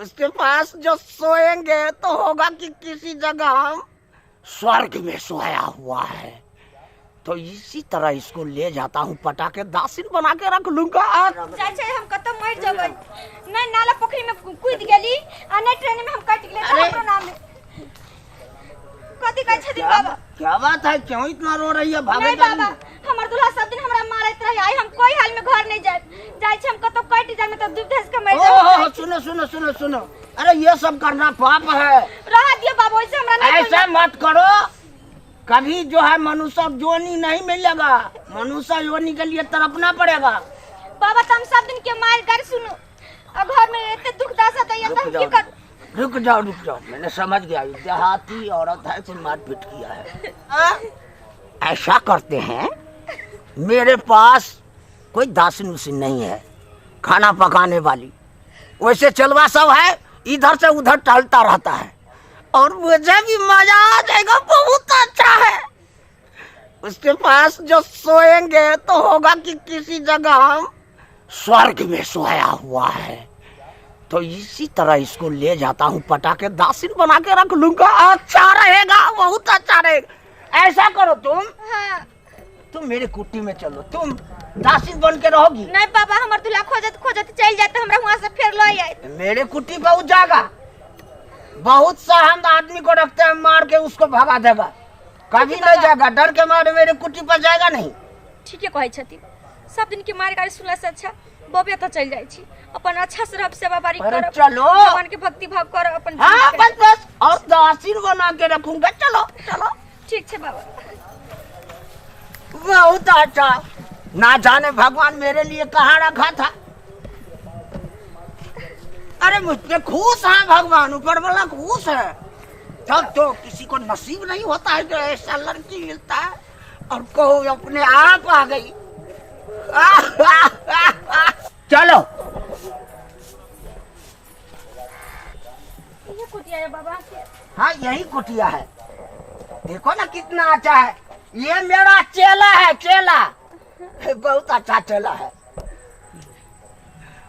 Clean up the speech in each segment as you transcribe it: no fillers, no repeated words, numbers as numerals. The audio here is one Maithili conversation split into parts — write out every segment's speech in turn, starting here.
उसके पास जो सोएंगे तो होगा कि किसी जगह हम स्वर्ग में सोया हुआ है। तो इसी तरह इसको ले जाता हूँ, पटा के दासिन बना के रख लूंगा। जाइ छै हम कतौ मरि जेबै। नहि नाला पोखरी में कूद गेली आ नहि ट्रेन में हम कटि गेली। अरे! हमरो नाम ले। कथी कहै छथिन क्या बाबा? क्या बात है, क्यों इतना रो रही है? भागे नहीं जा रही बाबा, हमर दूल्हा सब दिन हमरा मारैत रहे। आइ हम कोई हाल में घर नहीं जाए। जाइ छै हम कतौ कटि जाए त डूब धस के मरि ओ जाए। हो, सुनो सुनो सुनो सुनो, अरे ये सब करना पाप है। रह दियो बाबा, ओइसे हमरा नहीं। ऐसा मत करो, कभी जो है मनुष्य योनि नहीं मिलेगा। मनुष्य योनि के लिए तड़पना पड़ेगा। बाबा, त हम सब दिन के मार कर सुनु आ घर में एते दुख दशा दैया त रुक हम की जाओ, करू? रुक जाओ रुक जाओ, मैंने समझ गया, ये देहाती औरत है, कोई मारपीट किया है। आ? ऐसा करते हैं, मेरे पास कोई दासिन उसिन नहीं है खाना पकाने वाली, वैसे चलवा सब है, इधर से उधर टहलता रहता है और मुझे भी मजा आ जाएगा। बहुत अच्छा है, उसके पास जो सोएंगे तो होगा कि किसी जगह हम स्वर्ग में सोया हुआ है। तो इसी तरह इसको ले जाता हूँ, पटा के दासिन बना के रख लूंगा। अच्छा रहेगा, बहुत अच्छा रहेगा। ऐसा करो तुम, हाँ। तुम मेरे कुटी में चलो, तुम दासिन बन के रहोगी। नहीं बाबा, हमर दूल्हा खोजत खोजत चल जाते, हमरा वहां से फेर लय आयत। मेरे कुटी पहुंच जाएगा। बहुत सा हम आदमी को रखते हैं, मार के उसको भगा देगा, कभी नहीं जाएगा, डर के मारे मेरे कुटी पर जाएगा नहीं। ठीके कहै छथिन, सब दिन के मार गाड़ी सुनला से अच्छा बबे तऽ चलि जाइ छी, अपन अच्छा से रहब, सेवा बारी अरे करब, चलो। भगवान के भक्ति भाव करब अपन हाँ जीवन के। बस बस, और दासिन बना के रखूंगा। चलो चलो। ठीक छै बाबा। बहुत अच्छा, ना जाने भगवान मेरे लिए कहाँ रखा था। अरे मुझ पे खुश है भगवान, ऊपर वाला खुश है। तब तो किसी को नसीब नहीं होता है कि ऐसा लड़की मिलता है और कहो अपने आप आ गई। चलो। ये कुटिया है बाबा के? हाँ, यही कुटिया है। देखो ना कितना अच्छा है। ये मेरा चेला है, चेला, बहुत अच्छा चेला है।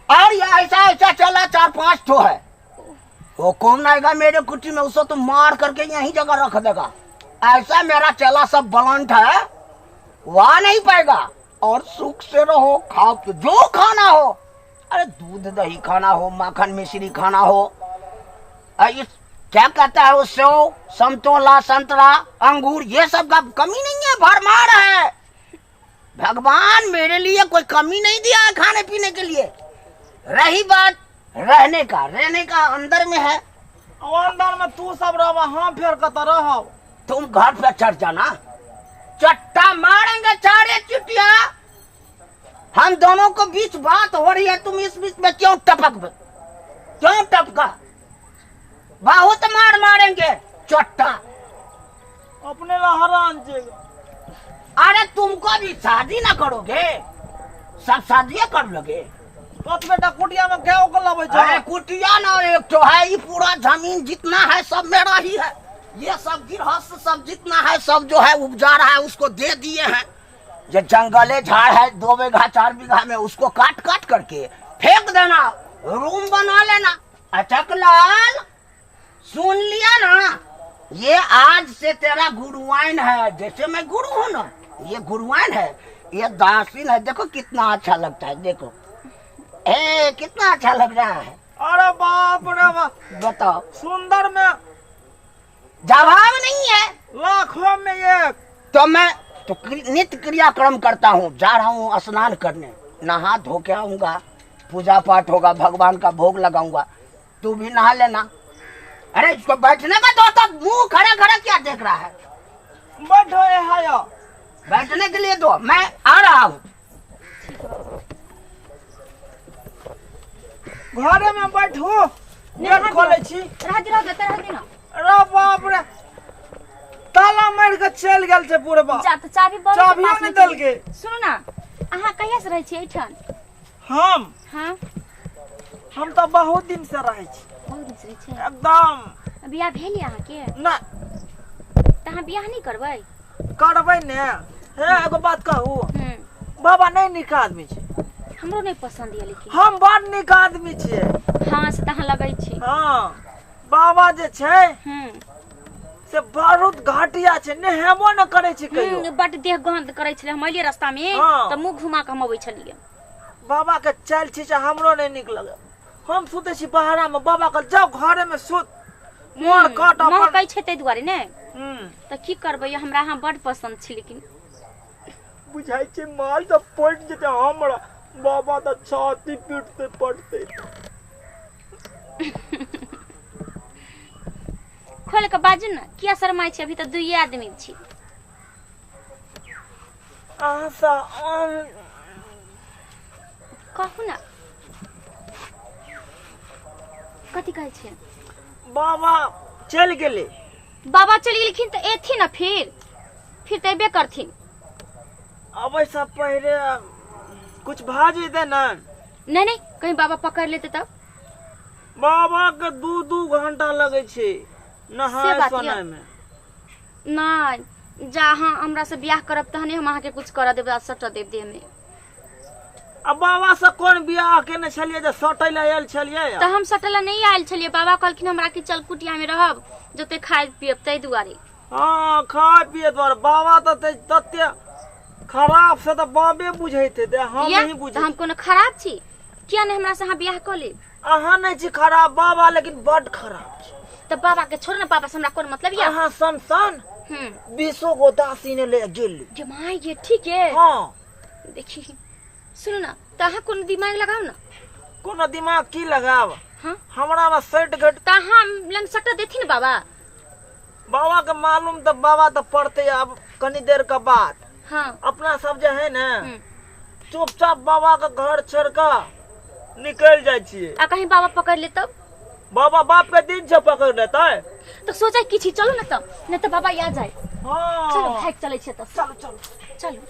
और ये ऐसा ऐसा चेला 4-5 ठो है। वो कौन आएगा मेरे कुटी में, उसको तो मार करके यही जगह रख देगा। ऐसा मेरा चेला सब बलंट है, वह नहीं पाएगा। और सुख से रहो, खाओ जो खाना हो, अरे दूध दही खाना हो, माखन मिश्री खाना हो, इस क्या कहता है वो सेव समतोला संतरा अंगूर, ये सब का कमी नहीं है, भरमार है। भगवान मेरे लिए कोई कमी नहीं दिया है खाने पीने के लिए। रही बात रहने का, रहने का अंदर में है। अंदर में तू सब रह, हम फेर कतऽ रहब? तुम घर पे चढ़ जाना, चट्टा मारेंगे चारे चुटिया। हम दोनों को बीच बात हो रही है, तुम इस बीच में क्यों टपक, क्यों टपका? बहुत मार मारेंगे चट्टा। अपने ला हरान छै। अरे तुमको भी शादी ना करोगे, सब शादी कर लोगे। कत बेटा कुटिया में के ओकर लबै छै? अरे कुटिया ना एक तो है, ये पूरा जमीन जितना है सब मेरा ही है। ये सब गृहस्थ सब जितना है सब जो है उपजा रहा है उसको दे दिए हैं। ये जंगले झाड़ है 2 बीघा 4 बीघा में, उसको काट काट करके फेंक देना, रूम बना लेना। अचक लाल सुन लिया ना, ये आज से तेरा गुरुआइन है। जैसे मैं गुरु हूँ ना, ये गुरुआइन है, ये दासिन है। देखो कितना अच्छा लगता है, देखो ए कितना अच्छा लग रहा है। अरे बाप रे बाप, बताओ सुंदर में जवाब नहीं है, लाखों में एक। तो मैं तो नित्य क्रियाक्रम करता हूँ, जा रहा हूँ स्नान करने, नहा धो के आऊंगा, पूजा पाठ होगा, भगवान का भोग लगाऊंगा, तू भी नहा लेना। अरे इसको बैठने का दो, तो मुंह खड़ा खड़ा क्या देख रहा है? बैठो ये हाया, बैठने के लिए दो, मैं आ रहा हूँ। घरे में बैठू, गेट खोले छी। रह दे, रह दे, रह दे ना। अरे बाप रे, ताला मार के चल गेल छै बुढ़बा। जा तऽ चाबी बड़ चाबियो नहि देलकै। सुनू ना, अहाँ कहिया से रहै छी एहिठाम? हम? हाँ। हम तऽ बहुत दिन से रहै छी। बहुत दिन से रहै छी? एकदम। बियाह भेल यऽ अहाँके? ना। तऽ अहाँ बियाह नहि करबै? करबै ने। हे एगो बात कहू, बाबा नहि नीक आदमी छै। हमरो नहि पसंद ये लेकिन हम बड़ नीक आदमी छियै। हाँ से तऽ अहाँ लगै छी। हँ, बाबा जे छै से बहुत घटिया छै, नहेबो ने करै छै कहियो। बड देह गंध करै छलै, हम एलियै रास्ता में तऽ मुँह घुमा कऽ हम अबै छलियै। बाबा के चालि छी से हमरो नहि नीक लगे। हम सुतै छी बहरा में, बाबा कहल जाओ घरे में सुत, मोर काट अपन महकै छै ताहि दुआरे ने। तऽ की करबै, हमरा अहाँ बड पसंद छी लेकिन बुझाइ छै माल तऽ पटि जेतै हमरा, बाबा तऽ छाती पीटते पटते। खोल के बाजू ने, किया शरमाइ छी, अभी तऽ दुइये आदमी छी। अहाँ सँ कहू ने कथी कहै छियै? बाबा चलि गेलै। बाबा चलि गेलखिन तऽ एथिन ने, फिर तऽ एबे करथिन। अबै से पहिले कुछ भऽ जेतै ने। नहीं नहीं, कहीं बाबा पकड़ लेते तब। बाबा के 2-2 घंटा लगै छै नहाय से बात सोनाय में। नहीं, जा अहाँ हमरा से बियाह करब तहने हम अहाँके कुछ करऽ देब, सटऽ देब देह में। आ बाबा से कोन बियाह केने छलियै जे सटै लए आयल छलियै? तऽ हम सटै लए नहि आयल छलियै, बाबा कहलखिन हमरा कि चल कुटिया में रहब जते खाय पियब, ताहि दुआरे। हाँ, खाय पिए दुआरे। बाबा तऽ तते खराब से तऽ बाबे बुझैत हेतै, हम नहीं बुझै। तऽ हम कोनो खराब छी? किया नहीं हमरा से अहाँ बियाह कऽ लेब? अहाँ नहीं छी खराब, बाबा लेकिन बड खराब छी। तऽ बाबा के छोड़ ना, बाबा से हमरा कोन मतलब या? अहाँ सन सन 20 गो दासी ने ले गेली। ये my ये ठीक है। हाँ। देखी सुनू ना, तऽ अहाँ कोनो दिमाग लगाउ ना। कोनो दिमाग की लगाब? हाँ? हमरा में सटि घट। तऽ अहाँ लंग सट देथिन बाबा? बाबा के मालूम तऽ बाबा तऽ पड़ते अब कनी देर के बाद। हाँ। अपना सब जे है ने चुपचाप बाबा के घर छोड़ के निकल जाय छियै। आ कहीं बाबा पकड़ ले तब? बाबा बाप के दिन छै पकड़ लेतै। तऽ सोचै की छी, चलू ना तब, नहीं तऽ बाबा आ जाए। हाँ। चलो भाग चलै छियै तब। चलो चलो चलो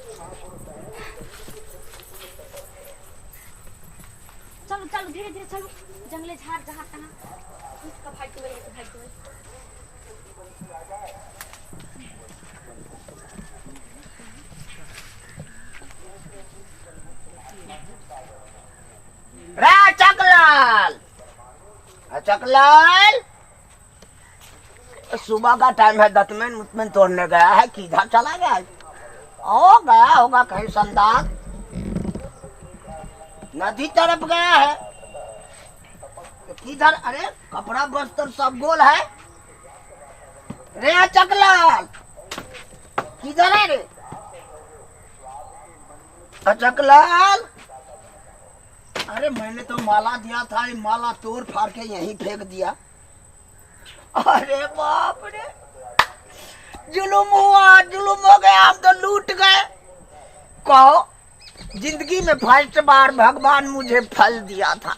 चलो चलो धीरे धीरे चलो, जंगले झाड़ जहाँ तहाँ उठ के भाग देबै, भाग देबै। रे चकलाल, चकलाल, सुबह का टाइम है, दतमैन उतमैन तोड़ने गया है, किधर चला गया? ओ गया होगा कहीं संदान नदी तरफ गया है किधर? अरे कपड़ा बस्तर सब गोल है रे चकलाल, किधर है रे चकलाल? अरे मैंने तो माला दिया था, ये माला तोड़ फाड़ के यहीं फेंक दिया। अरे बाप रे, जुलुम हुआ, जुलुम हो गया, हम तो लूट गए। कहो जिंदगी में फर्स्ट बार भगवान मुझे फल दिया था।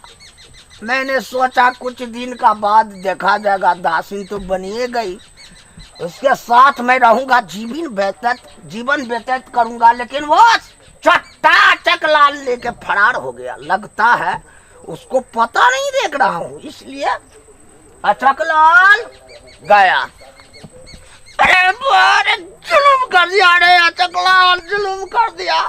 मैंने सोचा कुछ दिन का बाद देखा जाएगा, दासिन तो बनिए गई, उसके साथ मैं रहूंगा, जीवन व्यतीत करूंगा, लेकिन वो चट्टा चकलाल लेके फरार हो गया। लगता है उसको पता नहीं, देख रहा हूं इसलिए चकलाल गया। अरे बारे जुल्म कर दिया रे चकलाल, जुल्म कर दिया।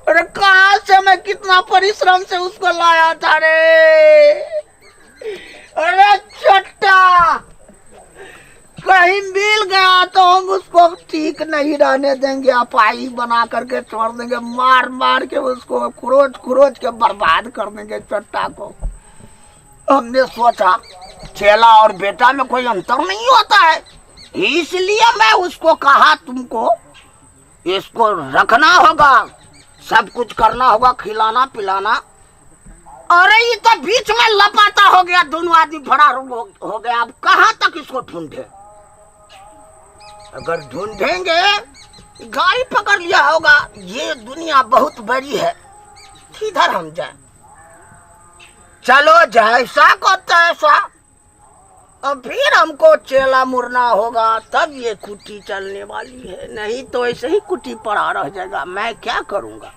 अरे कहाँ से मैं कितना परिश्रम से उसको लाया था रे। अरे चट्टा कहीं मिल गया तो हम उसको ठीक नहीं रहने देंगे, अपाही बना करके छोड़ देंगे, मार मार के उसको खुरोच खुरोच के बर्बाद कर देंगे चट्टा को। हमने सोचा चेला और बेटा में कोई अंतर नहीं होता है, इसलिए मैं उसको कहा तुमको इसको रखना होगा, सब कुछ करना होगा, खिलाना पिलाना। अरे ये तो बीच में लपाता हो गया, दोनों आदमी फरार हो गया। अब कहाँ तक इसको ढूंढे? अगर ढूंढेंगे गाड़ी पकड़ लिया होगा। ये दुनिया बहुत बड़ी है, किधर हम जाए? चलो जैसा को तैसा, अब फिर हमको चेला मुड़ना होगा, तब ये कुटी चलने वाली है, नहीं तो ऐसे ही कुटी पड़ा रह जाएगा। मैं क्या करूंगा?